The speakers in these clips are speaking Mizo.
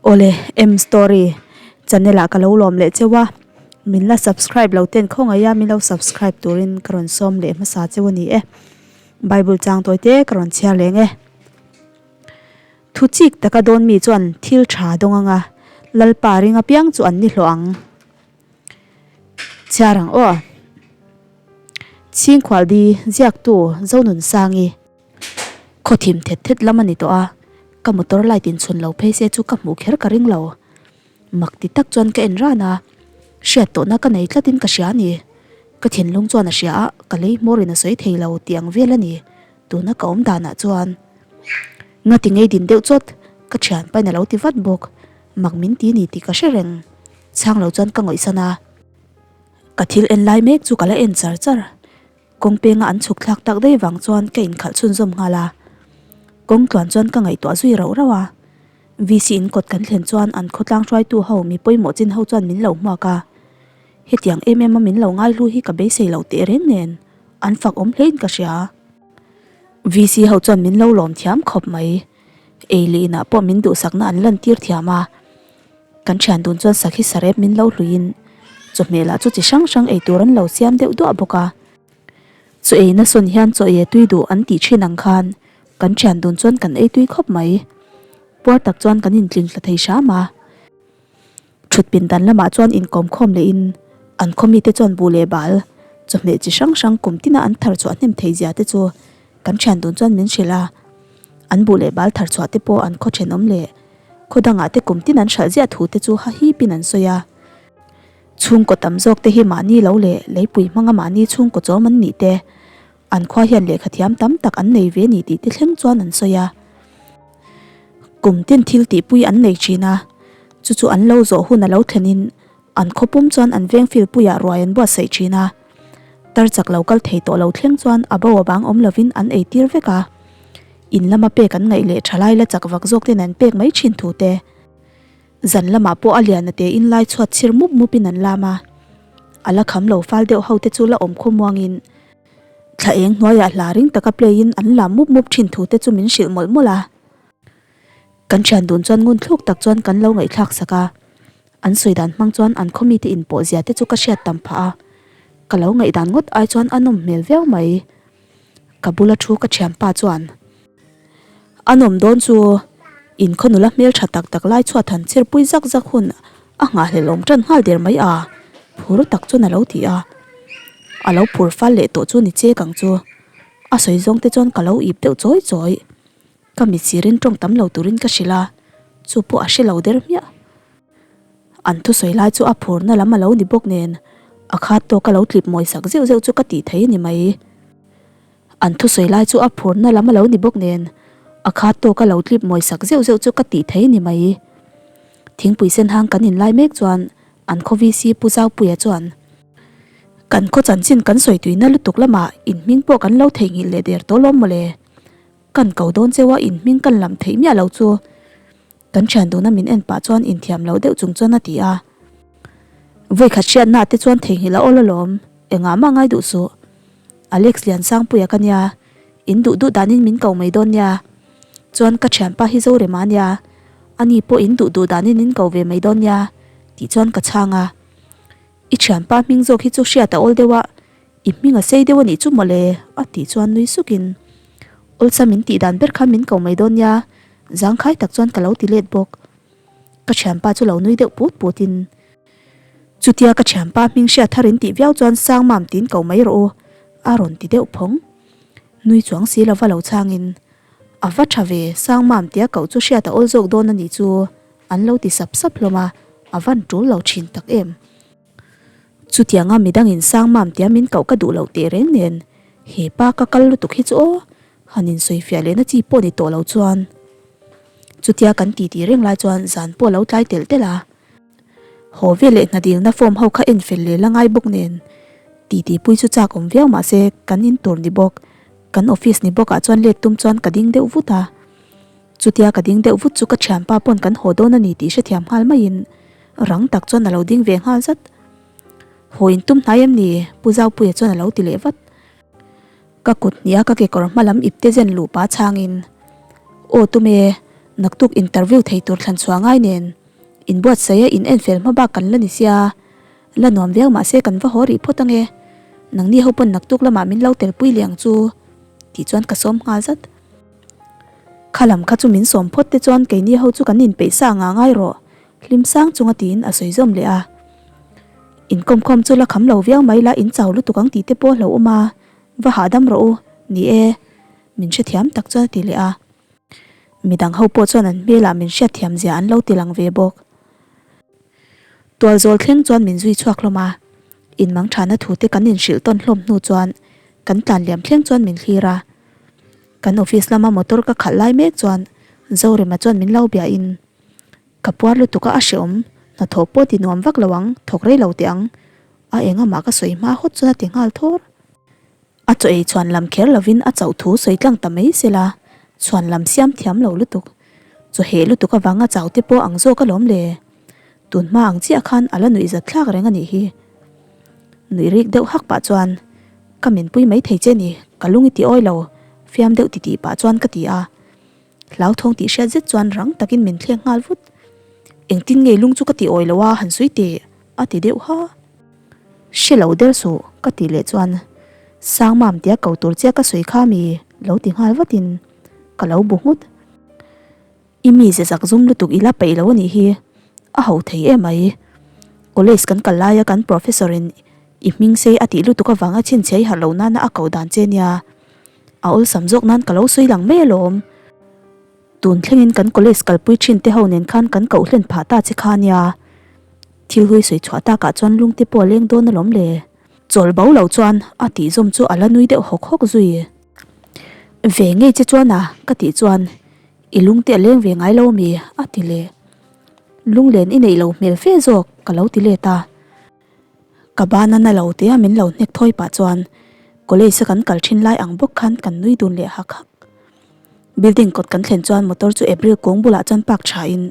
Awle M story channel ah ka lo lawm leh cheu a, min la subscribe lo ten khawngaih a min lo subscribe turin ka rawn sawm leh hmasa cheu a ni e. Bible chang tawi te ka rawn chhiar leng e. Thu chik taka dawn mi chuan thil tha dawng anga Lalpa ring apiang chu an ni hlawh ang. Chhiar ang aw. Chhingkhualdi ziaktu Zonunsangi. Khaw thim thet thet lam a ni tawh a, ka motor light in chhun lo phei se chu ka hmuh kher ka ring lo. Mak ti tak chuan ka en ran a, hriat tawhna ka nei tlatin ka hria a ni. Ka thinlung chuan a hria a, ka lei hmawr in a sawi thei lo tih ang vel a ni tuna ka awm danah chuan. Ngati ngei din deuh chawt, ka thianpain a lo ti vat bawk. Mak min ti ni tih ka hre reng. Chhang lo chuan ka ngawihsan a, ka thil en lai mek chu ka la en char char. Kawng penga an chhuk thlak tak daih vang chuan ka inkhalh chhunzawm nghal a, kawng tluan chuan ka ngaihtuah zui rauh rauh a. VC in kawt kan thlen chuan an khawtlang hruaitu ho mi pawimawh chin ho chuan min lo hmuak a, hetiang em em a min lo ngaihlu hi ka beisei loh teh reng nen an fak awm hlein ka hria. VC ho chuan min lo lawm thiam khawp mai, ei leh inah pawh min duhsakna an lantir thiam a. Kan thian dun chuan sakhi sarep min lo hluiin chawhmeh lah chu chi hrang hrang ei tur an lo siam deuh duah bawk a. Chaw ei na sawn hian chaw ei a tui duh an tih thin ang khan kan thian dun chuan kan ei tui khawp mai. Puar tak chuan kan intling thla thei hram a. Thut pindan lamah chuan inkawm khawm lehin an khaw mite chuan buh leh bal chawhmeh chi hrang hrang kum tina an thar chhuah hnem thei zia te chu kan thian dun chuan min hrilh a. An buh leh bal thar chhuah te pawh an khaw thenawm leh Khaw dangah te kum tin an hralh ziah thu te chu ha hipin an sawi a. Chhungkaw tam zawk te hi mahni lo leh leipui hmanga mahni chhungkaw chawm an nih te, an khua hian lehkha thiam tam tak an nei ve ni tih te thleng chuan an sawi a. Kum tin thil tihpui an nei thin a, chu chu an lo zawh hun a lo thlenin an khaw pum chuan an veng filpuiah ruai an buatsaih thin a. Tar chak lo kal thei tawh lo thleng chuan a bo a bang awm lovin an eitir vek a. In lama pek an ngaih leh thalai la chak vak zawk ten an pek mai thin thu te. Zan lamah pawh a lian a te in lai chhuat chhir mup mup in an lam a. A la kham lo fal deuh ho te chu la awm khaw muang in thla eng hnuaiah hla ring taka play in an lam mup mup thin thu te chu min hrilh mawlh mawlh a. Kan thian dun chuan ngun thluk tak chuan kan lo ngaihthlak sak a. An sawi dan hmang chuan an khaw mite inpawh zia te chu ka hriat tam phah a, ka lo ngaihdan ngawt ai chuan a nawm hmel viau mai. Ka bula thu ka thianpa chuan, A nawm dawn chu in khaw nula hmel tha tak tak lai chhuat han chirpui zak zak hun a nghahhlelh awm tan nghal der mai a, phur tak chuan a lo ti a. A lo phur fal leh tawh chu ni chek ang chu. A sawi zawng te chuan ka lo ip deuh chawi chawi. Ka mitsirin tawng tam lo turin ka hrilh a, chu pawh a hre lo der hmiah. An thusawi lai chu a phurna lam a lo ni bawk nen, a khat tawk a lo tlip mawi sak zeuh zeuh chu ka tih thei a ni mai. An thusawi lai chu a phurna lam a lo ni bawk nen, a khat tawk a lo tlip mawi sak zeuh zeuh chu ka tih thei a ni mai. Thingpui sen hang kan inlai mek chuan an khaw VC Pu Zaupuia chuan, Kan khaw chanchin kan sawi tuina lutuk lamah inhming pawh kan lo theihnghilh leh der tawh lawm mawle. Kan ko dawn cheu a inhming kan lam theih miah lo chu kan thian duna min en pah chuan inthiam lo deuh chung chuan a ti a. Vawikhat hriatna te chuan theihnghilh a awl alawm, engah mah ngai duh suh. Alex Liansangpuia ka nia, in duh duh danin min ko mai dawn nia. Chuan ka thianpa hi Zorema nia, ani pawh in duh duh danin in ko ve mai dawn nia tih chuan ka chhang a. I thianpa hming zawk hi chu hriat a awl deuh a, I hming a sei deuh a nih chu mawle a tih chuan nui sukin awlsam min tih dan ber kha min ko mai dawn nia zangkhai tak chuan ka lo ti let bawk. Ka thianpa chu lo nui deuh put putin chutia ka thianpa hming hriat thar in tih viau chuan sang mam tiin ko mai rawh u a rawn ti deuh phawng. Nui chuang si lova lo chhangin a va tha ve sang mam tia koh chu hriat a awl zawk dawn a nih chu an lo ti sap sap hlawm a, a van tul lo thin tak em. Chutianga midangin sang mam tia min koh ka duh loh teh reng nen he pa ka kal lutuk hi chu aw han insawifiah lehna chi pawh ni tawh lo chuan chutia kan titi reng lai chuan zan pawh a lo tlai telh telh a. Haw ve leh hna dilna form ho kha en fel leh la ngai bawk nen titi pui chu chak awm viau mahse kan in tur ni bawk kan office ni bawkah chuan let tum chuan ka ding deuh vut a. Chutia ka ding deuh vut chu ka thianpa pawn kan haw dawn a ni tih hrethiam nghal maiin rang tak chuan a lo ding ve nghal zat. Haw in tum hnai em ni? Pu Zaupuia chuan a lo ti leh vat. Ka kut hniah ka kekawr hma lam ipte zen luh pa chhangin, Aw tum e, Naktuk interview thei tur thlan chhuah ngai nen inbuatsaih a in enfel hma bak kan la ni sia. La nuam viau mahse kan va haw rih phawt ange. Nangni ho pawn naktuk lamah min lo telpui leh ang chu tih chuan ka sawm nghal zat. Kha lam kha chu min sawm phawt te chuan keini ho chu kan inpeih sa anga ngai rawh hlim sang chunga tiin a sawi zawm leh a. Inkawmkhawm chu la kham lo viau mai la in chau lutuk ang tih te pawh hlauhawm a, va hahdam rawh u, ni e, min hrethiam tak chuan a ti leh a. Midang ho pawh chuan an hmelah min hriatthiam zia an lo ti lang ve bawk. Tualzawl thleng chuan min zui chhuak hlawm a, inmang thana thu te kan inhrilh tawn hlawm hnu chuan kan tlan liam thleng chuan min thlir a. Kan office lama motor ka khalh lai mek chuan Zorema chuan min lo biahin Ka puar lutuk a a hreawm, hnathawh pawh ti nuam vak lo ang, thawk rei lo teh ang a engamah ka sawi hma hawt chuan a ti nghal thawr. A chaw ei chhuan lam kher lovin a chauh thu sawi tlang ta mai sela, chhuan lam siam thiam lo lutuk. Chaw heh lutuk avanga chau te pawh ang zawk alawm le. Tun hma ang chiah khan a la nuih zat thlak reng a nih hi. Nuih rik deuh hak pah chuan, Ka minpui mai thei che ni, ka lung i ti awi lo, fiam deuh titih pah chuan ka ti a. Hlauthawng tih hriat zet chuan rang takin min thleng nghal vut. Engtin nge lung chu ka ti awi lo a, han sawi teh, a ti deuh ha. Hre lo der suh, ka tih leh chuan Sangmam tia ko tur chiah ka sawi kha mi lo ti nghal vatin ka lo bu nghut. I mi ze zak zum lutuk i la peih lo a nih hi, a ho thei em mai. College kan kal laia kan professor in i hming sei a tih lutuk avanga chhinchhiah i harh loh nana a koh dan che nia. A awlsam zawk nan ka lo sawi lang mai alawm. Tun thlengin kan college kalpui thin te ho nen khan kan koh hlen phah ta che kha nia. Thil hui sawi chhuah takah chuan lung te pawh a leng dawn alawm le. Chawl bo lo chuan a tih zawm chu a la nui deuh hawk hawk zui. Ve ngei che chuan a ka tih chuan i lung te a leng ve ngai lo ami a ti leh. Lunglen i neih lo hmel fe zawk ka lo ti let a. Ka bana na lo tia min lo hnek thawi pah chuan college a kan kal thin lai ang bawk khan kan nui dun leh hak hak. Building kawt kan thlen chuan motor chu April kung bulah chuan park tha in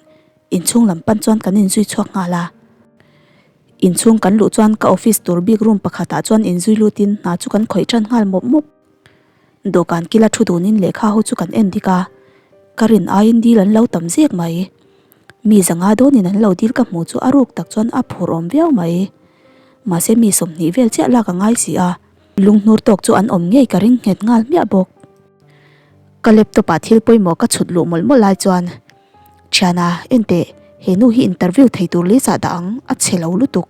inchhung lam pan chuan kan inzui chhuak nghal a. Inchhung kan luh chuan ka office tur bik room pakhat ah chuan inzui lut in hna chu kan khawih tan nghal mawp mawp. Dawhkan kila thu dun in lehkha ho chu kan en dik a, ka rin aiin dil an lo tam zek mai. Mi zanga dawnin an lo dil ka hmuh chu a ruk tak chuan a phur awm viau mai. Mahse mi 20 vel chiah lak a ngai si a, lunghnur tawk chu an awm ngei ka ring nghet nghal hmiah bawk. Ka laptop ah thil pawimawh ka chhut luh mawlh mawlh lai chuan, Thiana, enteh, he nu hi interview thei tur list ah dah ang, a chhe lo lutuk.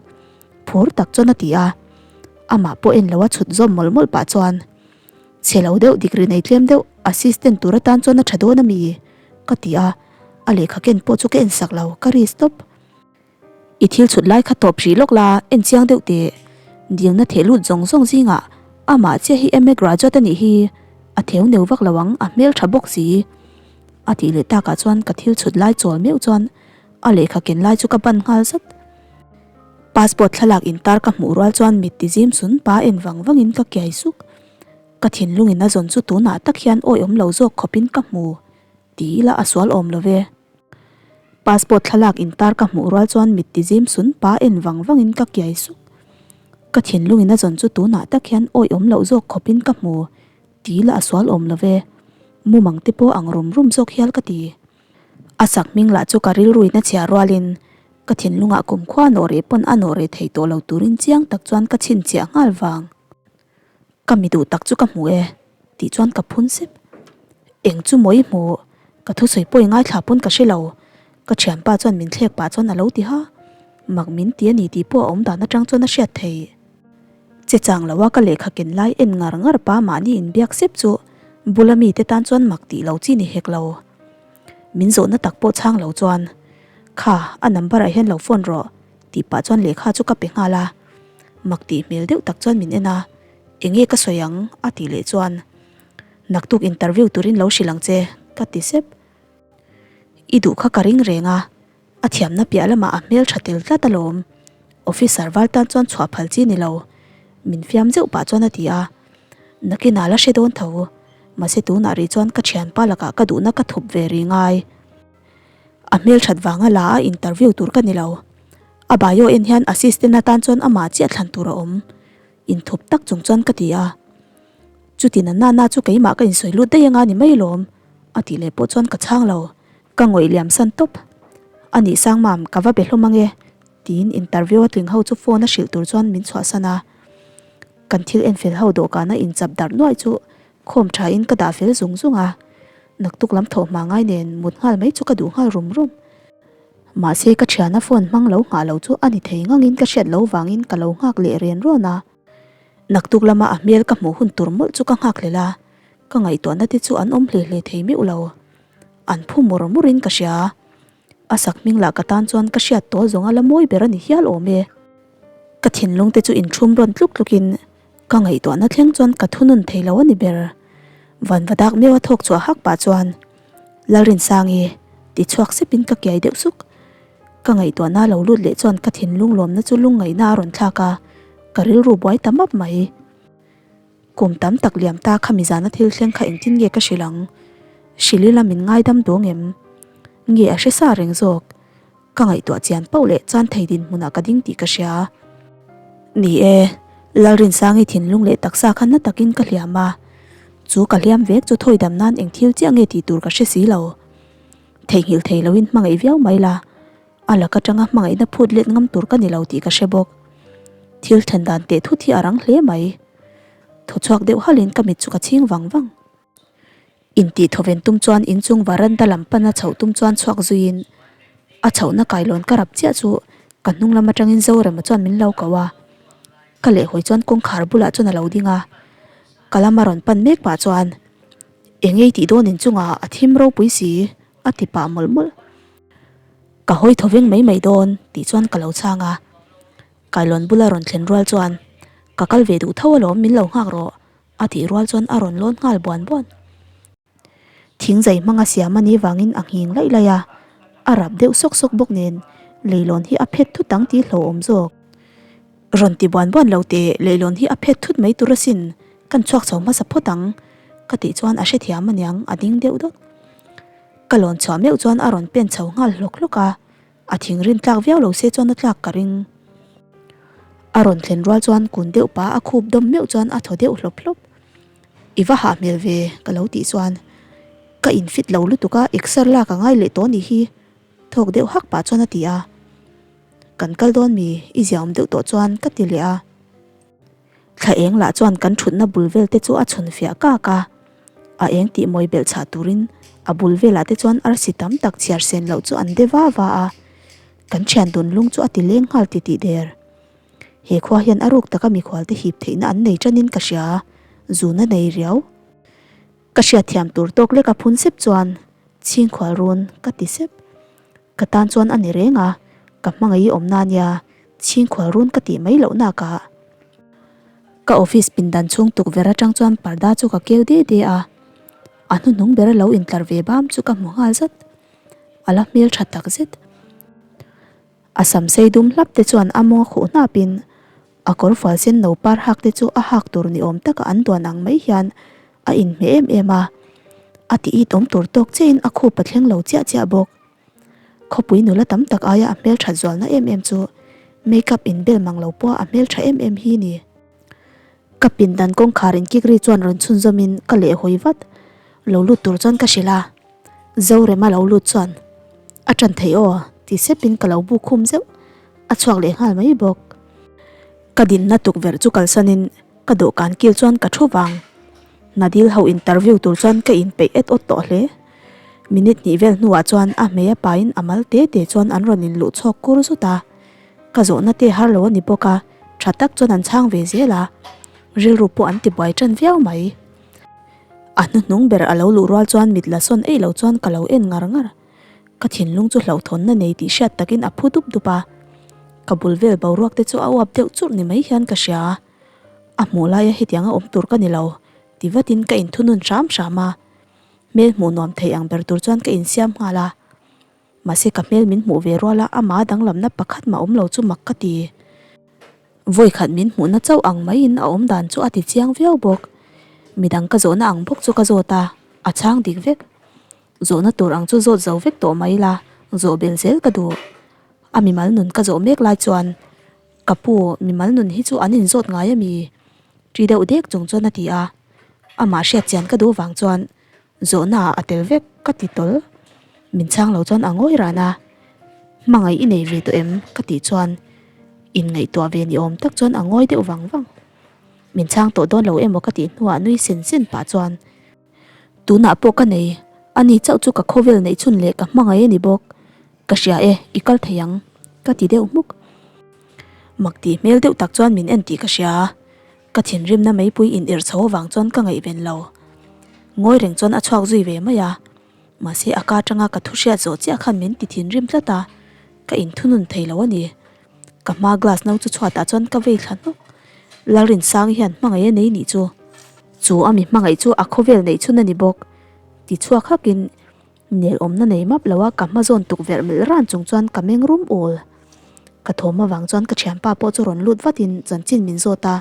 Phur tak chuan a ti a. Amah pawh en lo a chhut zawm mawlh mawlh pah chuan, Chhe lo deuh degree nei tlem deuh assistant tur atan chuan a tha dawn a mi? ka ti a, a lehkha ken pawh chu ka en sak lo, ka ri stop. I thil chhut lai kha tawp hrih lawk la, en chiang deuh teh. Dilna theh lut zawng zawng zingah amah chiah hi MA graduate a nih hi, a theu neu vak lo ang, a hmel tha bawk si. A tih leh takah chuan ka thil chhut lai chawl meuh chuan a lehkha ken lai chu ka ban nghal zat. Passport thlalak intar ka hmuh rual chuan mit ti zim sun pa en vang vangin ka kiai suk. Ka thinlungin a zawn chu tunah tak hian awi awm lo zawk khawpin ka hmu ti ila a sual awm lo ve. Passport thlalak intar ka hmuh rual chuan mit ti zim sun pa en vang vangin ka kiai suk. Ka thinlungin a zawn chu tunah tak hian awi awm loh zawk khawpin ka hmu ti ila a sual awm lo ve. Mumang te pawh ang rum rum zawk hial ka ti. A sak hming lah chu ka rilruin a chhiah rualin Ka thinlungah kumkhua nawh reh pawn a nawh reh thei tawh lo turin chiang tak chuan ka chhinchhiah nghal vang. Ka mi duh tak chu ka hmu e tih chuan ka phun sep. Eng chu maw i hmuh? Ka thusawi pawh i ngaithla pawn ka hre lo. Ka thianpa chuan min thlek pah chuan a lo ti ha. Mak min ti a ni tih pawh a awm dan atang chuan a hriat thei. Che chang lo a ka lehkha ken lai en ngar ngar pa mahni inbiak sep chu bula mite tan chuan mak tih lo chi ni hek lo. Min zawhna tak pawh chhang lo chuan Kha, a number ah hian lo phone rawh tih pah chuan lehkha chu ka pe nghal a. Mak tih hmel deuh tak chuan min en a, Enge ka sawi ang? a tih leh chuan Naktuk interview turin lo hrilh ang che ka ti sep. I duh kha ka ring reng a, a thiamna piah lamah a hmel tha tel tlat alawm. Officer val tan chuan chhuah phal chi ni lo, min fiam zeuh pah chuan a ti a. Nakinah la hre dawn tho, mahse tunah rih chuan ka thianpa lakah ka duhna ka thup ve rih ngai. A hmel that vanga la a interview tur ka ni lo. A bio en hian assistant atan chuan amah chiah thlan tur a awm. Inthup tak chung chuan ka ti a. Chutin a nana chu keimah ka insawi lut daih anga ni mai lawm a tih leh pawh chuan ka chhang lo. Ka ngawih liam san tawp. A nih sang mam, ka va be hlawm ange, tiin interview a tling ho chu phone a hrilh tur chuan min chhuahsan a. Kan thil enfel ho dawhkana inchap darh nuaih chu khawm thain ka dah fel zung zung a. Naktuk lam thawh hma ngai nen mut nghal mai chu ka duh nghal rum rum. Mahse ka thiana phone hmang lo nghah lo chu a ni thei ngangin ka hriat lo vangin ka lo nghak leh ren rawn a. Naktuk lama a hmel ka hmuh hun tur mawlh chu ka nghak hlel a, ka ngaihtuahna te chu an awm hle hle thei meuh lo. An phu mur murin ka hria. A sak hming lah ka tan chuan ka hriat tawh zawng a la mawi ber a ni hial awm e. Ka thinlung te chu inthum rawn tluk tlukin ka ngaihtuahna thleng chuan ka thunun thei lo a ni ber. Vanvadak meuh a thawk chhuah hak pah chuan Lalrinsangi ti chhuak sepin ka kiai deuh suk. Ka ngaihtuahna lo lut leh chuan ka thinlung lawmna chu lungngaihna a rawn thlak a, ka rilru buai ta map mai. Kum tam tak liam ta kha mizana thil thleng kha engtin nge ka hrilh ang? Hrilh ila min ngaidam dawng em? Nge a hre sa reng zawk? Ka ngaihtuah chian pauh leh chan thei dinhmunah ka ding tih ka hria. Ni e, Lalrinsangi thinlung leh taksa kha na takin ka hliam a, chu ka hliam vek chu thawidam nan eng thil chiah nge tih tur ka hre si lo. Theihnghilh thei loin hmangaih viau mai la, a lak atanga hmangaihna phut let ngam tur ka ni lo tih ka hre bawk. Thil then dan teh thut hi a rang hle mai. Thaw chhuak deuh halin ka mit chu ka chhing vang vang. Intih thawven tum chuan inchung varanda lam pana chhoh tum chuan chhuak zuiin a chhohna kailawn ka rap chiah chu ka hnung lam atangin Zorema chuan min lo ko a. Ka lehhawi chuan kawngkhar bulah chuan a lo ding a, ka lama rawn pan mek pah chuan Eng ei tih dawn inchungah a thim ropui si a ti pah mawlh mawlh. Ka hawi thaw veng mai mai dawn tih chuan ka lo chhang a, kailawn bula rawn thlen rual chuan ka kal ve duh tho alawm min lo nghak rawh a tih rual chuan a rawn lawn nghal buan buan. Thing zai hmanga siam a nih vangin a nghing laih laih a, a rap deuh sawk sawk bawk nen leilawn hi a phet thut ang tih hlauhawm zawk. Rawn ti buan buan lo teh, leilawn hi a phet thut mai tur asin, kan chhuak chho hmasa phawt ang ka tih chuan a hrethiam aniang a ding deuh dawt. Ka lawn chhuah meuh chuan a rawn pen chho nghal hlawk hlawk a, a thing rin tlak viau lo se chuan a tlak ka ring. A rawn thlen rual chuan kun deuh pah a khup dawm meuh chuan a thaw deuh hlawp hlawp. I va hah hmel ve ka lo tih chuan ka in fit lo lutuk a, exer lak a ngai leh tawh anih hi thawk deuh hak pah chuan a ti a. Kan kal dawn mi i ziaawm deuh tawh chuan ka ti leh a. Thla eng lah chuan kan thutna bul vel te chu a chhun fiah kak a, a eng tih mawi belh chhah turin a bul velah te chuan arsi tam tak chhiar sen loh chu an de va va a, kan thian dun lung chu a ti leng nghal ti tih der. He khua hian a ruk taka mikhual te hip theihna an nei tanin ka hria, zun a nei riau. Ka hriatthiam tur tawk lek a phun sep chuan chhingkhual run ka ti sep. Ka tan chuan a ni reng a, ka hmangaih i awmna ania, chhingkhual run ka tih mai loh nak a. Ka office pindan chhung tukverh atang chuan parda chu ka keu de de a, a hnuhnung ber a lo intlar ve bam chu ka hmu nghal zat. A la hmel tha tak zet. A sam sei dum hlap te chuan a mawng a khuh hnapin A kawr fual sen no par hak te chu a hak tur ni awm taka an duan ang mai hian a inhmeh em em a, a ti it awm tur tawk chiahin a khup a thleng lo chiah chiah bawk. Khawpui nula tam tak aia a hmelthat zualna em em chu make up inbel mang lo pawha a hmeltha em em hi ni. Ka pindan kawngkhar inkik ri chuan rawn chhunzawmin ka lehhawi vat. Lo lut tur chuan ka hrilh a. Zorema lo lut chuan, A ṭan thei aw, ti sepin ka lo buk khum zeuh. A chhuak leh nghal mai bawk. Ka dinna tukverh chu kalsanin ka dawhkan kil chuan ka thu vang. Nadil ho interview tur chuan ka inpeih et awt tawh hle. Minute hnih vel hnuah chuan a hmei a pain a mal te te chuan an rawn inluh chhawk kur zut a. Ka zawhna te har lo a ni bawk a, tha tak chuan an chhang ve zel a. Rilru pawh an tibuai ṭan viau mai. A hnuhnung ber a lo luh rual chuan mit la sawn eih lo chuan ka lo en ngar ngar. Ka thinlung chu hlauhthawnna nei tih hriat takin a phu dup dup a, ka bul vel boruak te chu a uap deuh churh ni mai hian ka hria. A hmuh laia hetiang a awm tur ka ni lo ti vatin ka inthunun hram hram a, hmel hmuh nuam thei ang ber tur chuan ka insiam nghal a. Mahse ka hmel min hmuh ve ruala amah danglamna pakhat mah awm lo chu mak ka ti. Vawikhat min hmuhna chauh ang maiin a awm dan chu a ti chiang viau bawk. Midang ka zawhna ang bawk chu ka zawt a, a chhang dik vek. Zawhna tur ang chu zawt zo vek tawh mai la, zawh bel zel ka duh. A mimal nun ka zawh mek lai chuan, Ka pu, mimal nun hi chu an inzawt ngai a mi? Ṭi deuh dek chung chuan a ti a. Amah hriat chian ka duh vang chuan zawhnaah a tel vek ka ti tawl. Min chhang lo chuan a ngawi ran a, Hmangaih i nei ve tawh em? ka tih chuan inngaihtuah ve ni awm tak chuan a ngawi deuh vang vang. Min chhang tawh dawn lo emaw ka tih hnuah nui sen sen pah chuan Tunah pawh ka nei, ani chauh chu ka khawvel neih chhun leh ka hmangaih a ni bawk. Ka hria e, i kal thei ang, ka ti deuh hmuk. Mak tih hmel deuh tak chuan min en tih ka hria. Ka thinrimna meipui in irh chho avang chuan ka ngaihven lo. Ngawi reng chuan a chhuak zui ve mai a. Mahse a ka atanga ka thu hriat zawh chiah khan min ti thinrim tlat a, ka inthunun thei lo a ni. Ka hma glass no chu chhuatah chuan ka vei thla hnawk. Lalrinsangi hian hmangaih a nei nih chu. Chu a mi hmangaih chu a khawvel neih chhun a ni bawk. Ti chhuak hakin nel awmna nei map lo a ka hma zawn tukverh melh ran chung chuan ka meng rum ul. Ka thawm avang chuan ka thianpa pawh chu rawn lut vatin chanchin min zawt a.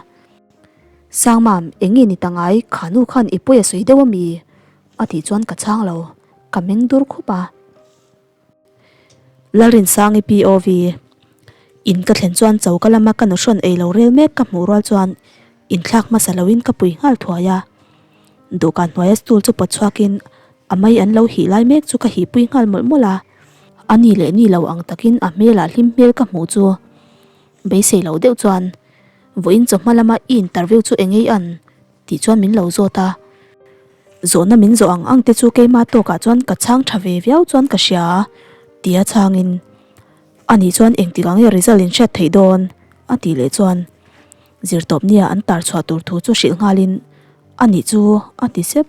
Sangmam, eng nge ni ta ngai, kha nu khan i pawi a sawi deuh a mi? A tih chuan ka chhang lo, ka meng dur khup a. Lalrinsangi POV In ka thlen chuan choka lama ka nuhrawn ei lo rel mek ka hmuh rual chuan inthlak hmasa loin ka pui nghal thuai a. Dawhkan hnuaia stool chu pawt chhuakin a mai an lo hih lai mek chu ka hihpui nghal mawlh mawlh a. A ni leh ni lo ang takin a hmelah hlim hmel ka hmuh chu beisei lo deuh chuan vawiin chawhma lama i interview chu engei an Tih chuan min lo zawt a, zawhna min zawh ang ang te chu keima tawkah chuan ka chhang tha ve viau chuan ka hria a, tia chhangin ani chuan engtik ang nge result in hriat theih dawn a tih leh chuan zirtawp nia an tar chhuah tur thu chu hrilh nghalin ani chu a ti sep.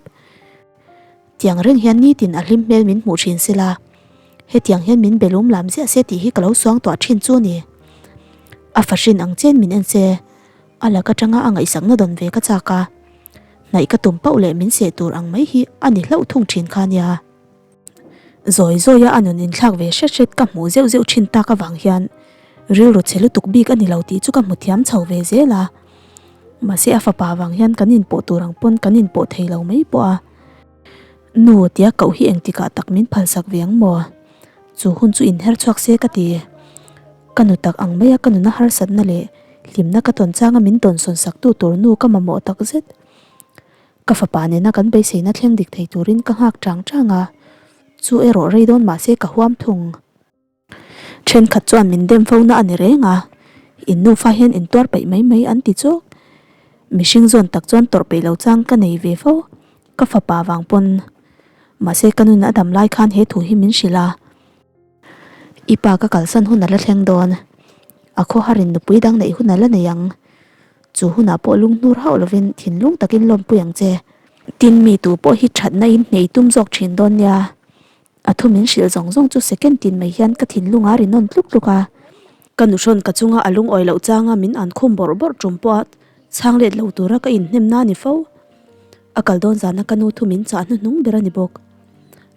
Tiang reng hian nitin a hlim hmel min hmuh thin sela, hetiang hian min belum lam ziah se tih hi ka lo suang tuah thin chu a ni. A fahrin ang chen min en se, a lak atanga a ngaihsakna dawn ve ka chak a, hnaih ka tum pauh leh min seh tur ang mai hi a ni hlauh thung thin kha nia. Zawi zawia a nun inthlak ve hret hret ka hmuh zeuh zeuh thin tak avang hian rilru chhe lutuk bik a ni lo tih chu ka hmu thiam chho ve zel a. Mahse a fapa avang hian kan inpawh tur ang pawn kan inpawh thei lo mai pawh a. Nu tia koh hi engtikah tak min phalsak ve ang maw? Chu hun chu inher chhuak se ka ti. Ka nu tak ang maia ka nuna harsatna leh hlimna ka tawn changa min tawnsawn saktu tur nu ka mamawh tak zet. Ka fapa nena kan beiseina thleng dik thei turin ka nghak chang chang a, chu erawh rei dawn mahse ka huam thung. Thenkhat chuan min dem fo na a ni reng a, in nufa hian in tuar peih mai mai an ti chawk. Mihring zawn tak chuan tawrh peih lo chang ka nei ve fo, ka fapa vang pawn. Mahse ka nun a dam lai khan he thu hi min hrilh a. I pa ka kalsan hun a la thleng dawn, a khawharin nupui dang neih hun a la nei ang. Chu hunah pawh lunghnur hauh lovin thinlung takin lawmpui ang che. Tin mi tu pawh hi thatna in hnei tum zawk thin dawn nia. A thu min hrilh zawng zawng chu second tin mai hian ka thinlung a ri nawn tluk tluk a. Ka nuhrawn ka chunga a lungawi loh changa min an khum bawrh bawrh tum pawh a chhang let lo tura ka inhnemna a ni fo. A kal dawn zana ka nu thu min chah hnuhnung ber a ni bawk.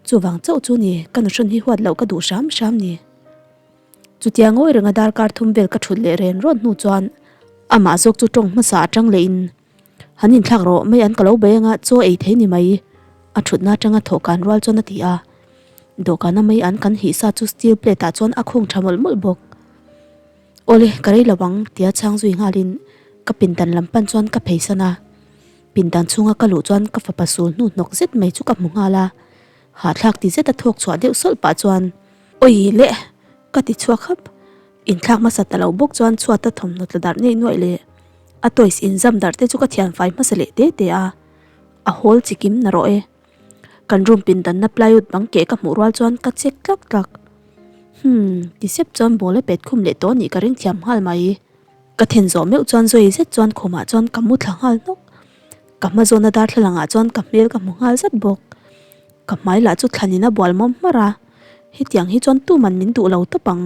Chuvang chauh chu ni ka nuhrawn hi huat loh ka duh hram hram ni. Chutia ngawi renga darkar thum vel ka thut leh ren rawn hnu chuan amah zawk chu tawng hmasa atang lehin Han inthlak rawh mai an ka lo bei anga chaw ei thei ni mai a thutna atanga thawhkan rual chuan a ti a. Dawhkana mai an kan hih sa chu steel plate ah chuan a khung tha mawlh mawlh bawk. Awle ka rei lo ang tia chhang zui nghalin ka pindan lam pan chuan ka pheisan a. Pindan chhunga ka luh chuan ka fapa sul hnu hnawk zet mai chu ka hmu nghal a. Hahthlak ti zeta thawk chhuah deuh sawlh pah chuan Awi leh! ka ti chhuak hap. Inthlak hmasa ta lo bawk chuan chhuata thawmhnaw tla darh ngei nuaih leh a toys inzam darh te chu ka thian fai hmasa leh te te a. A hawl chi kim na rawh e. Kan room pindanna plywood bang keh ka hmuh rual chuan ka check tlak tlak. Hmm, ti sep chuan ball a pet khum leh tawh anih ka ring thiam nghal mai. Ka then zawh meuh chuan zawi zet chuan khumah chuan ka mu thla nghal hnawk. Ka hma zawna darthlalang ah chuan ka hmel ka hmu nghal zat bawk. Ka hmai lah chu thlanin a bual mawm hmarh a, hetiang hi chuan tuman min duh lo tawp ang.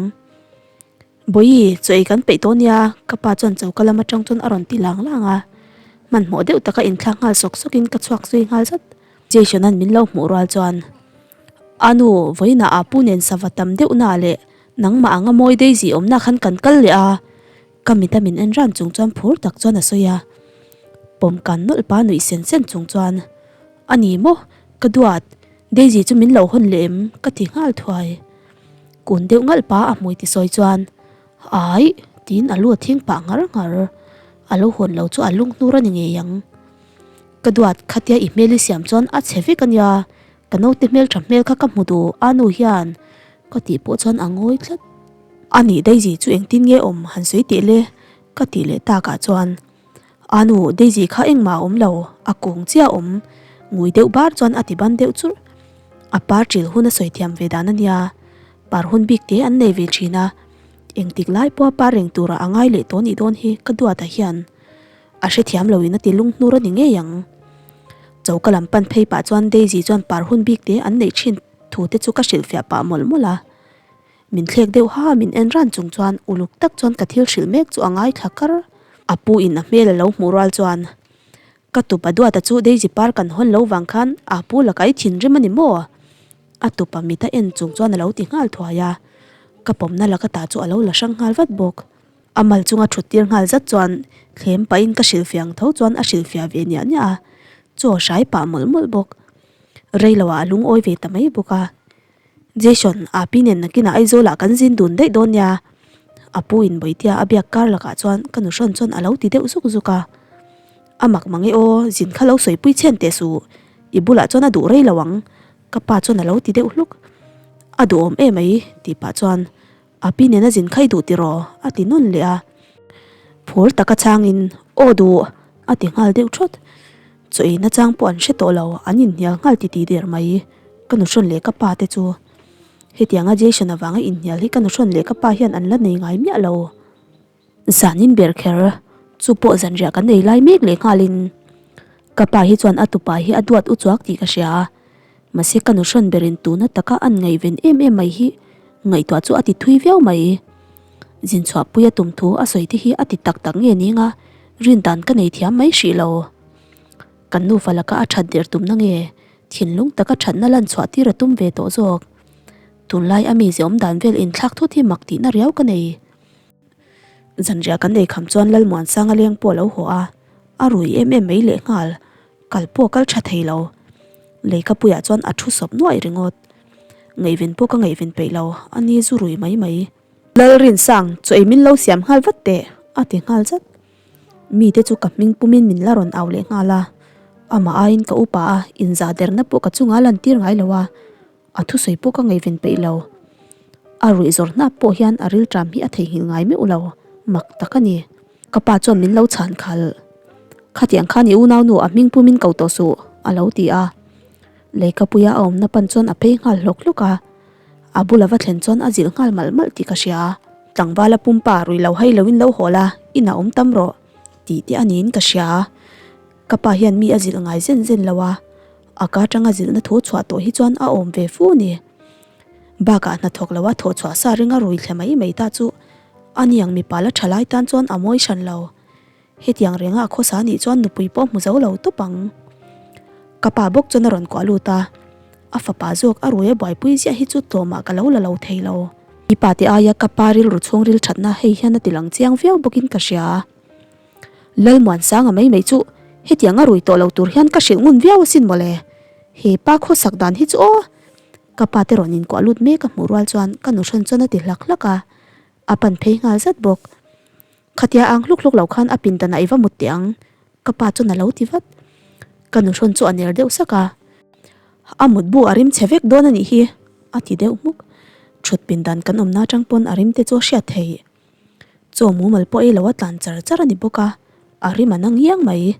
Bawihi, chaw ei kan peih tawh nia, ka pa chuan choka lam atang chuan a rawn ti lang lang a. Hmanhmawh deuh taka inthlak nghal sawk sawkin ka chhuak zui nghal zat. Jason-a'n min lo hmuh rual chuan, A nu, vawiinah a pu nen sava tam deuh na leh nangmah anga mawi Daisy awmna khan kan kal leh a, Ka mita min en ran chung chuan phur tak chuan a sawi a, pawm kan nawlh pa nuih sen sen chung chuan, A ni maw? Ka duat, Daisy chu min lo hawn leh em? ka ti nghal thuai. Kun deuh ngalh pa a hmui ti sawi chuan, Aih, tiin a lu a thing pah ngar ngar. A lo hawn lo chu a lung hnur a ni ngei ang. Ka duat, khatia i hmel i siam chuan a chhe vek a nia. Ka naute hmeltha hmel kha ka hmu duh a nu hian ka tih pawh chuan a ngawi tlat. A nih Daisy chu engtin nge awm han sawi teh le ka tih leh takah chuan a nu Daisy kha engmah a awm lo a kung chiah a awm ngui deuh bar chuan a ti ban deuh churh. A par ṭil hun a sawi thiam ve dan a nia par hun bik te an nei ve ṭhin a engtik lai pawha par reng tura a ngai leh tawh nih dawn hi ka duat ah hian A hrethiam loin a ti lunghnur a ni ngei ang. Choka lam pan phei pah chuan Daisy chuan par hun bik te an neih thin thu te chu ka hrilhfiah pah mawlh mawlh a. Min thlek deuh ha min en ran chung chuan uluk tak chuan ka thil hrilh mek chu a ngaithla kar. A pu in a hmel a lo hmuh rual chuan ka tupa duata chu Daisy par kan hawn lo vang khan a pu la kai thinrim a ni maw? A tupa mit a en chung chuan a lo ti nghal thuai a. Ka pawmna laka ta chu a lo la hrang nghal vat bawk. A mal chunga thut tir nghal zat chuan thlem pahin ka hrilhfiah ang tho chuan a hrilhfiah ve niah niah a, chaw hrai pah mawlh mawlh bawk. Rei loah a lungawi ve ta mai bawk a. Jason, a pi nen nakinah Aizawlah kan zin dun daih dawn nia. A pu in Bawitia a biak kar lakah chuan ka nuhrawn chuan a lo ti deuh zuk zuk a. A mak mang e aw, zin kha lo sawipui chhen teh suh, i bulah chuan a duh rei lo ang, ka pa chuan a lo ti deuh hluk. A duhawm emai, tih pah chuan A pi nena zin kha i duh tiraw? a ti nawn leh a. Phur taka changin, Aw duh! a ti nghal deuh thawt. Chaw ei nachang pawh an hre tawh lo, an inhnial nghal titi der mai. Ka nuhrawn leh ka pa te chu. Hetianga Jason avanga inhnial hi ka nuhrawn leh ka pa hian an la nei ngai miah lo. Zanin ber kher, chu pawh zanriah kan ei lai mek leh nghalin ka pa hi chuan a tupa hi a duat u chuak tih ka hria a, mahse ka nuhrawn berin tuna taka an ngaihven em em mai hi ngaihtuah chu a ti thui viau mai. Zinchhuahpui a tum thu a sawi te hi a ti tak tak nge ning a, rin dan ka nei thiam mai hrih lo. Kan nufa laka a that der tumna nge thinlung taka thatna lan chhuah tir a tum ve tawh zawk. Tunlai a mize awm dan vel inthlak thut hi mak tihna riau ka nei. Zanriah kan ei kham chuan Lalmuansanga leng pawh a lo haw a, a rui em em mai lehnghal, kal pawh kal tha thei lo. Leikapuiah chuan a thu sawp nuaih ringawt. Ngaihven pawh ka ngaihven peih lo, a ni zu rui mai mai. Lalrinsang, chaw ei min lo siam nghal vat teh, a ti nghal zat. Mite chu ka hming pumin min la rawn au leh nghal a, amah aiin ka upa a, inzah derna pawh ka chungah a lantir ngai lo a. A thusawi pawh ka ngaihven peih lo. A ruih zawr hnap pawh hian a rilṭam hi a theihnghilh ngai meuh lo, mak tak a ni. Ka pa chuan min lo chhan khalh. Khatiang khan i unaunu a hming pumin ko tawh suh, a lo ti a. Leikapuia a awmna pan chuan a phei nghal hlawk hlawk a. A bula va thlen chuan a zilh nghal malh malh tih ka hria. Tlangvala pumpa ruih lo hai loin lo haw la, inah awm tam rawh, tih te a niin ka hria. Ka pa hian mi a zilh ngai zen zen lo a. A ka atanga zilhna thu chhuah tawh hi chuan a awm ve fu ni. Bakah hnathawk loa thawh chhuah sa ringa rui thle mai mai ta chu a niang mipa la tha lai tan chuan a mawi hran lo. Hetiang renga a khawsa nih chuan nupui pawh hmu zo lo tawp ang. Ka pa bawk chuan a rawn kuah lut a, a fapa zawk a rui a buaipui ziah hi chu tlawmah ka lo la lo thei lo. I pa te aia ka pa rilru chhungril thatna hei hian a ti lang chiang viau bawkin ka hria. Lalmuansanga mai mai chu hetiang a rui tawh lo tur hian ka hrilh ngun viau asin mawle. He pa khawsak dan hi chu aw! Ka pa te rawn inkuah lut mek a hmuh rual chuan ka nuhrawn chuan a ti hlak hlak a, a pan phei nghal zat bawk. Khatia ang hluk hluk lo khan a pindan ah i va mut teh ang, ka pa chuan a lo ti vat. Ka nuhrawn chu a ner deuh sak a, A mutbu a rim chhe vek dawn a nih hi, a ti deuh hmuk. Thut pindan kan awmna atang pawn a rim te chu a hriat theih. Chaw mumal pawh ei lo a tlan char char a ni bawk a, a rim a na ngiang mai.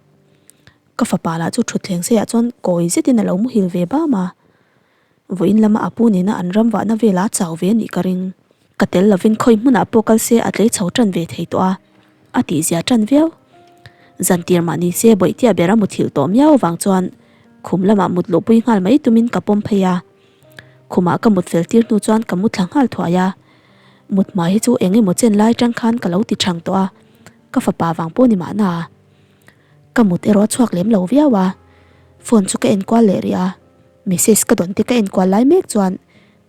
Ka fapa lah chu thutthleng seiah chuan kawi zetin a lo muhil ve bam a. Vawiin lama a pu nena an ram vahna velah a chau ve a nih ka ring. Ka tel lovin khawi hmunah pawh kal se a tlei chho tan ve thei tawh a, a tihzia tan viau. Zantir mah ni se bawihtia ber a muthilh tawh miau avang chuan khum lamah mut luhpui nghal mai tumin ka pawm phei a. Khumah ka mut fel tir hnu chuan ka mu thla nghal thuai a. Mut hma hi chu eng emaw chen lai tang khan ka lo ti chhang tawh a, ka fapa vang pawh ni mahna. Ka mut erawh a chhuak lem lo viau a, phone chu ka enkual leh rih a, message ka dawn te ka enkual lai mek chuan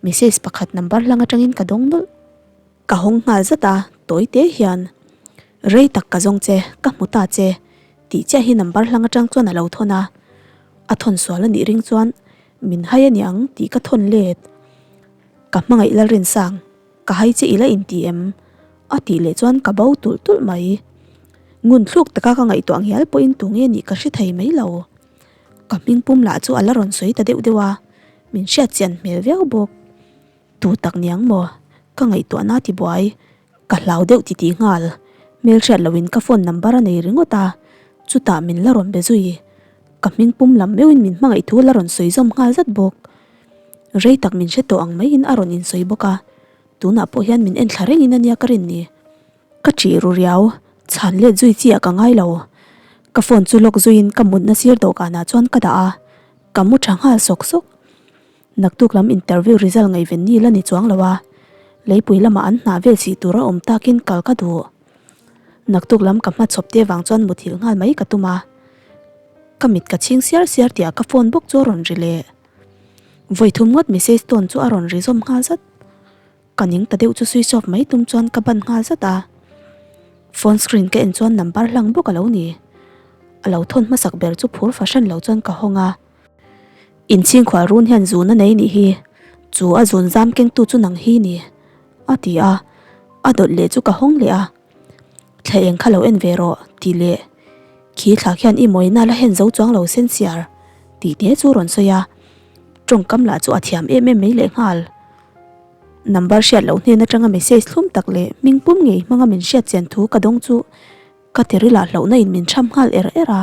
message pakhat number hlang atangin ka dawng nawlh. Ka hawng nghal zat a, tawi te hian rei tak ka zawng che, ka hmu ta che tih chiah hi number hlang atang chuan a lo thawn a, a thawn sual a nih ring chuan min hai a niang tih ka thawn let. Ka hmangaih Lalrinsang, ka hai che ila inti em? A tih leh chuan ka bo tulh tulh mai. Ngun thluk taka ka ngaihtuah ngial pawhin tunge nih ka hre thei mai lo. Ka hming pum lah chu a la rawn sawi ta deuh deuh a. Min hriat chian hmel viau bawk. Tu tak niang maw? Ka ngaihtuahna a tibuai. Ka hlau deuh titih nghal. Hmel hriat loin ka phone number a nei ringawt a, chutah min la rawn be zui. Ka hming pum lam meuhin min hmangaih thu la rawn sawi zawm nghal zat bawk. Rei tak min hre tawh ang maiin a rawn insawi bawk a, tunah pawh hian min enthla rengin a nia ka rin ni. Ka ṭih ru riau, chhan let zui chi ah ka ngai lo. Ka phone chu lock zuiin ka mutna sir dawhkanah chuan ka dah a, ka mu ṭha nghal sawk sawk. Naktuk lam interview result ngaihven ni la ni chuang lo a, leipui lamah an hnah vel sih tur a awm takin kal ka duh. Naktuk lam ka hmachhawp te vang chuan muthilh nghal mai ka tum a, ka mit ka chhing siar siar tih ah ka phone bawk chu a rawn ri leh. Vawi thum ngawt message tone chu a rawn ri zawm nghal zat. Ka ning ta deuh chu switch off mai tum chuan ka ban nghal zat a. Phone screen ka en chuan number hlang bawk a lo ni. A lo thawn hmasak ber chu phur fahran lo chuan ka hawng a. Inchhingkhual run hian zun a nei nih hi, chu a zun zam kengtu chu nang hi ni, a ti a, a dawt leh chu ka hawng leh a. Thla eng kha lo en ve rawh, tih leh khi thla khian i mawina la hen zo chuang lo sen siar, tih te chu rawn sawi a. Tawngkam lah chu a thiam em em mai lehnghal. Number hriat loh hnen atanga message thlum tak leh hming pum ngei hmanga min hriat chian thu ka dawng chu Ka tiril ah hlauhna in min tham nghal er er a,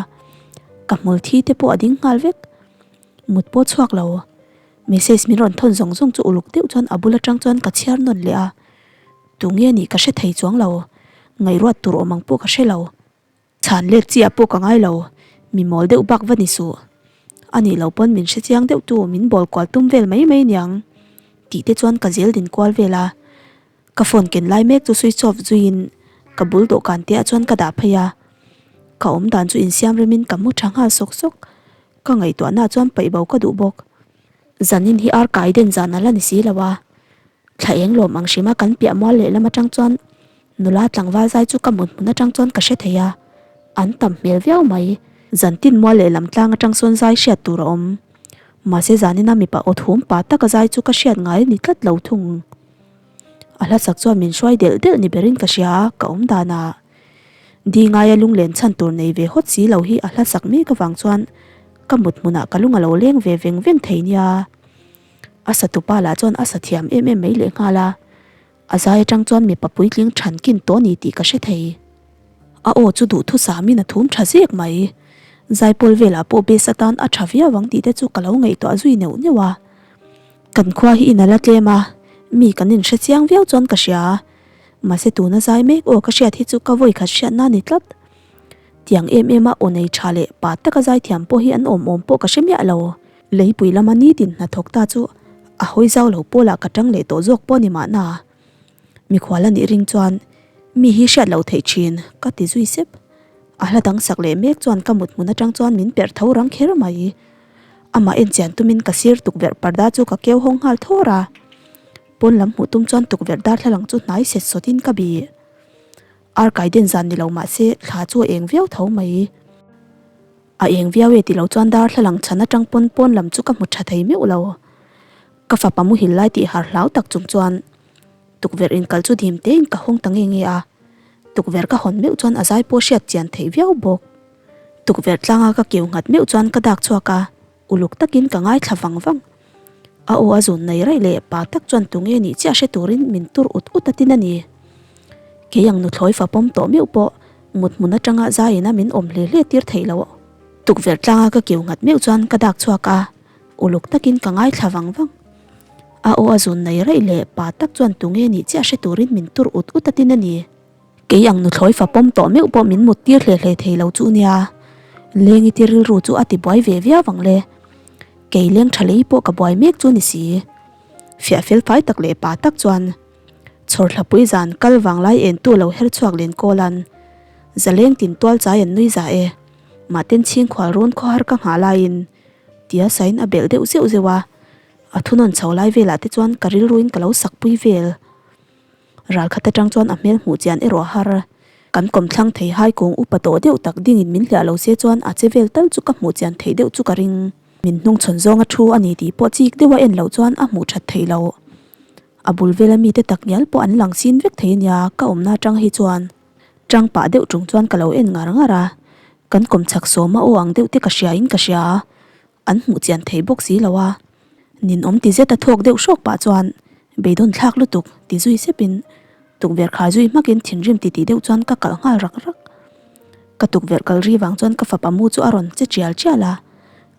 ka hmul thi te pawh a ding nghal vek. Mut pawh chhuak lo. Message min rawn thawn zawng zawng chu uluk deuh chuan a bul atang chuan ka chhiar nawn leh a. Tunge nih ka hre thei chuang lo. Ngaihruat tur awm ang pawh ka hre lo. Chhan let chi ah pawh ka ngai lo. Mi mawl deuh bak va ni suh. A nih loh pawn min hre chiang deuh tu min bawl kual tum vel mai mai niang. Tih te chuan ka zel din kual vel a. Ka phone ken lai mek chu switch off zuiin ka bul dawhkan te ah chuan ka dah phei a, ka awm dan chu insiam remin ka mu tha nghal sawk sawk, ka ngaihtuahna ah chuan paih bo ka duh bawk. Zanin hi ar kai den zan a la ni si lo a, thla eng lawm ang hrima kan piah mual lehlam atang chuan nula tlangval zai chu ka mut hmun atang chuan ka hre thei a, an tam hmel viau mai. Zantin mual lehlam tlang atang sawn zai hriat tur a awm, mahse zanina mipa aw thum pa taka zai chu ka hriat ngai a ni tlat lo thung. A hla sak chuan min hruai delh delh ni berin ka hria a, ka awm danah Di ngaia lunglen chhan tur nei ve hawt si lo hi a hla sak mek avang chuan ka mut hmunah ka lung a lo leng ve veng veng thei nia. A satupa lah chuan a sa thiam em em mai lehnghal a, a zai atang chuan mipa puitling than kin tawh a ni tih ka hre thei. A aw chu duhthusamin a thum tha zek mai. Zaipawl velah pawh base atan a tha viau ang tih te chu ka lo ngaihtuah zui neuh neuh a. Kan khua hi in a la tlem a, mi kan inhre chiang viau chuan ka hria. Mahse tuna zai mek aw ka hriat hi chu ka vawi khat hriatna a ni tlat. Tiang em em a aw nei tha leh pa taka zai thiam pawh hi an awm awm pawh ka hre miah lo. Leipui lama nitin hnathawk ta chu a hawi zau lo pawlah ka tang leh tawh zawk pawh a ni mahna. Mikhual a nih ring chuan mi hi hriat loh theih thin ka ti zui sep. A hla dang sak leh mek chuan ka mut hmun atang chuan min perh tho rang kher mai. Amah en chian tumin ka sir tukverh parda chu ka keu hawng nghal thawr a. Pawn lam hmuh tum chuan tukverh darthlalang chu hnai set sawtin ka bih. Ar kai den zan ni lo mah se thla chu a eng viau tho mai. A eng viau e ti lo chuan darthlalang chhan atang pawn pawn lam chu ka hmu tha thei meuh lo. Ka fapa muhil lai tih har hlau tak chung chuan tukverh inkal chu dim tein ka hawng ta nge nge a. Tukverh ka hawn meuh chuan a zai pawh hriat chian theih viau bawk. Tukverh tlanga ka keu nghat meuh chuan ka dak chhuak a, uluk takin ka ngaithla vang vang. A aw a zun nei raih leh pa tak chuan tunge nih chiah hre turin min tur ut ut a tin a ni. Kei ang nuthlawi fa pawm tawh meuh pawh mut hmun atanga zaiin a min awm hle hle tir theih loh. Tukverh tlanga ka keu nghat meuh chuan ka dak chhuak a, uluk takin ka ngaithla vang vang. A aw a zun nei raih leh pa tak chuan tunge nih chiah hre turin min tur ut ut a tin a ni. Kei ang nuthlawi fa pawm tawh meuh pawh min mut tir hle hle thei lo chu nia. Lengi ti rilru chu a ti buai ve viau ang le. Kei leng tha lei pawh ka buai mek chu ni si. Fiah fel fai tak leh pa tak chuan Chhawrthlapui zan kal vang lai en tu lo her chhuak len kawl an. Zaleng tin tual chai an nui za e. Mahten chhingkhual rawn khawhar ka nghah laiin tia sain a belh deuh zeuh zeuh a. A thunawn chho lai velah te chuan ka rilruin ka lo sakpui vel. Ral khat atang chuan a hmel hmuh chian erawh a har. Kan kawmthlang thei hai kung upa tawh deuh tak dingin min hliah lo se chuan a che vel tal chu ka hmuh chian theih deuh chu ka ring. Min hnungchhawn zawnga thu a ni tih pawh chik deuha en loh chuan a hmuh that theih loh. A bul vela mite tak ngial pawh an lang sin vek thei ania ka awmna atang hi chuan. Tang pah deuh tung chuan ka lo en ngar ngar a. Kan kawmchhak sawma aw ang deuh te ka hria in ka hria a. An hmuh chian thei bawk si lo a. Ninawm ti zet a thawk deuh hrawk pah chuan beidawn thlak lutuk ti zui sepin tukverh khar zui hmakin thinrim titih deuh chuan ka kalh nghal rak rak. Ka tukverh kal ri vang chuan ka fapa mu chu a rawn che tial tial a,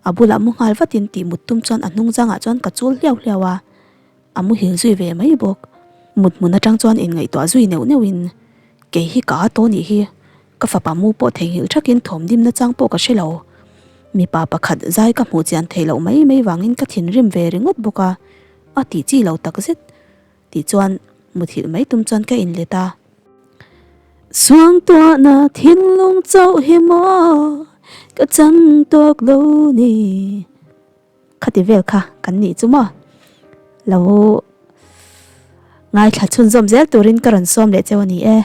a bulah mu nghal vatin tih mut tum chuan a hnung zangah chuan ka chul hliau hliau a, a muhil zui ve mai bawk. Mut hmun atang chuan inngaihtuah zui neuh neuhin kei hi ka a tawh nih hi, ka fapa mu pawh theihnghilh thakin thawm dimna chang pawh ka hre lo. Mipa pakhat zai ka hmuh chian theih loh mai mai vangin ka thinrim ve ringawt bawk a, a tih chi lo takzet. Tih chuan muthilh mai tum chuan ka inlet a. Suangtuahna thinlung chauh hi maw ka chan tawk lo ni. Khati vel kha kan nih chu maw. Lo ngaithla chhunzawm zel turin ka rawn sawm leh cheu a ni e.